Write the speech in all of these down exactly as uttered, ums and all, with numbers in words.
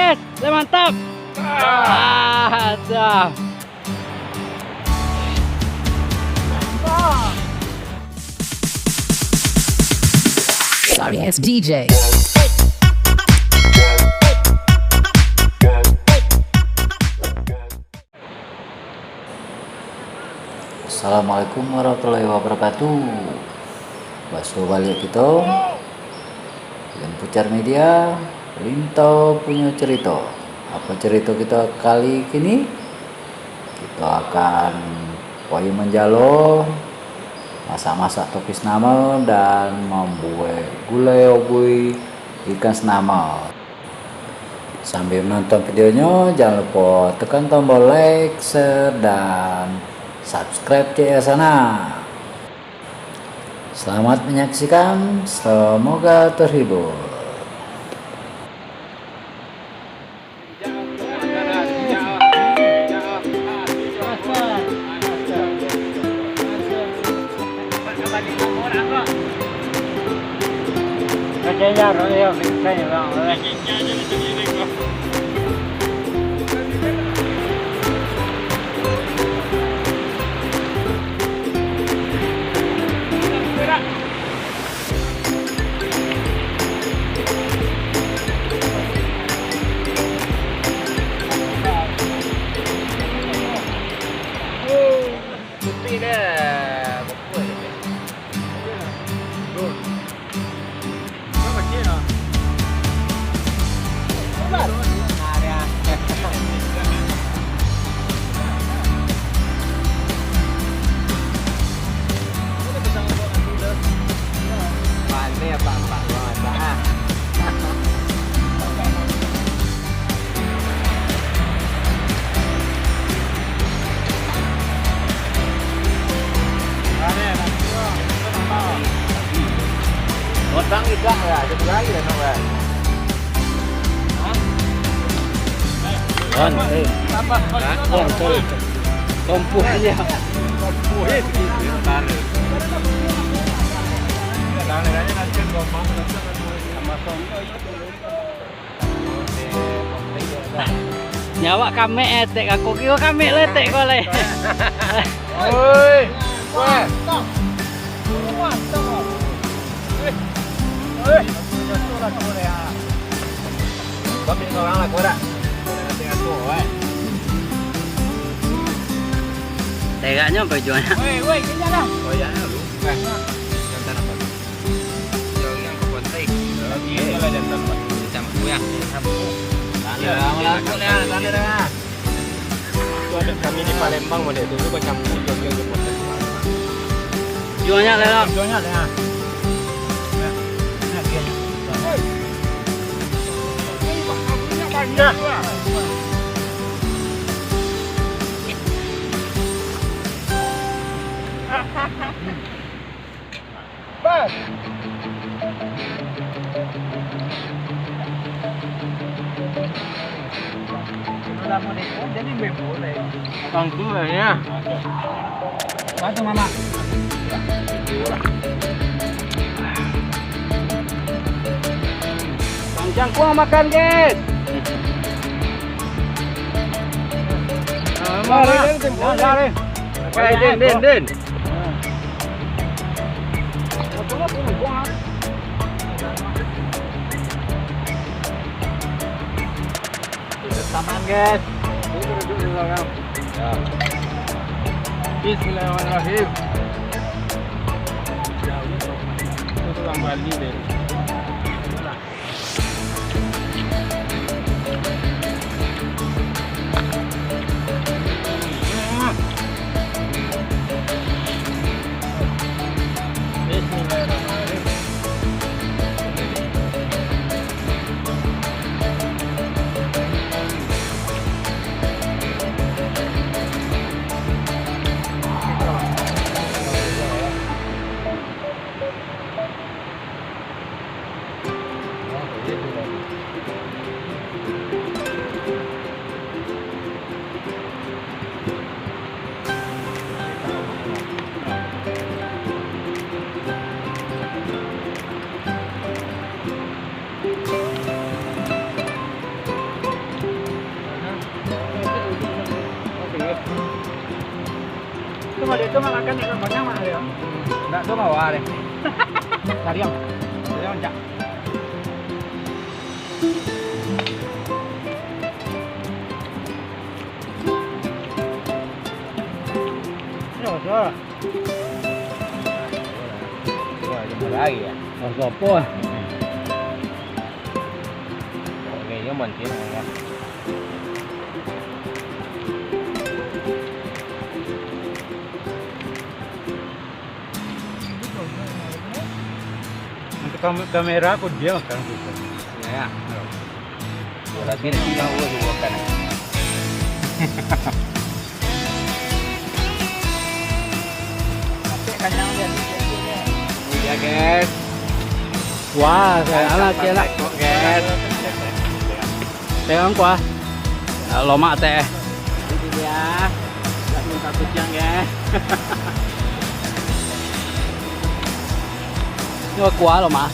Guys, lah mantap. Ah, dah. Sorry, it's D J. Assalamualaikum warahmatullahi wabarakatuh. Baso baliak kito, Lim Pucar Media, Lintau Punyo Cerito. Apo cerito kito kali kini? Kito akan pai manjalo, masak-masak topis namo, dan mambuek gulai obui ikan senamo. Sambil menonton videonyo, jangan lupa tekan tombol like, share, dan subscribe C R sana. Selamat menyaksikan, semoga terhibur. Otang idak lah, satu hari lah nak buat. Kan, eh. Kan, kan. Kompuh aja. Kompuh, eh. Tarik. Tarik aja nanti kompuh. Sama-sama. Nyo awak kamek, eh, tek, aku kiro kamek lah, tek, ko lai. Oi. Wah. Oi. Oi. Kau pilih orang lah, kau dah. Nanti aku, eh. Tegaknyo apa jualnya? Woi, woi, kenyang dah. Oh, ya, lu. Eh, jangan apa. Jangan apa. Oke. Campur ya. Campur. Tahan ya, tahan ya, tahan ya. Itu ada kami di Palembang, model itu, itu bacampur, jual-jual ke kota. Jualnya lah. Jualnya lah. Nah, nah, dia. Nah. Pas. Kalau lama deh, oh, jadi memang boleh. Bangku lah ya. Bantu mama. Bang Jangkuang makan, guys. Nah, mama. Nah, nah, nah. Oke, Din, Din, Din. Samaan, guys. Bismillahirrahmanirrahim. Itu orang Bali deh. Kalau itu mah makan, ya, banyak mah, ya. Ndak, tu mah wah deh. Sariang. Sariang, Cak. Yo, yo. Wah, jumpa lagi ya. Mas Gopo ah. Oke, yo mungkin ya. Untuk kam-, kamera aku diam sekarang tu. Ya, ya. Yo. Berarti nanti yang gua buatkan. Tapi kanyang dia. Iya, guys. Wah, saya anak, saya anak. Kok, guys. Pegang kuah. Ah, lomak teh. Ini dia. Nggak minta kuciang, guys. Ini kuah lomak.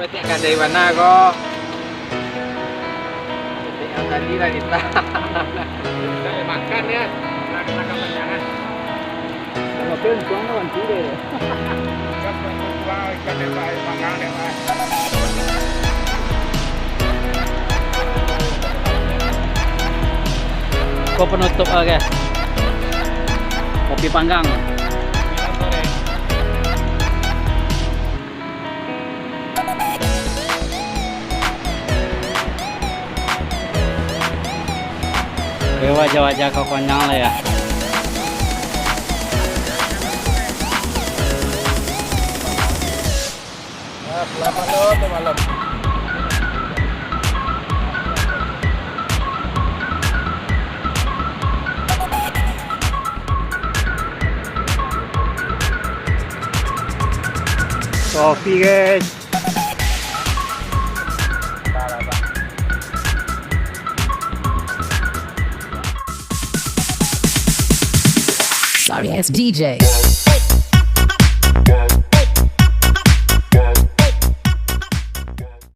Betik kadai mana ko? Betik yang tadi lah kita. Kita makan ya. Makan, makan panjangan. Kalau pun tuang lawan tu deh. Ikan tuang, ikan deh, Pak. Makan deh, Pak. Ko penutup, oke. Kopi panggang. Oke, wajah-wajah kau konyang lah ya. Nah, selamat lo, malam. Kopi, guys. Sorry ass D J.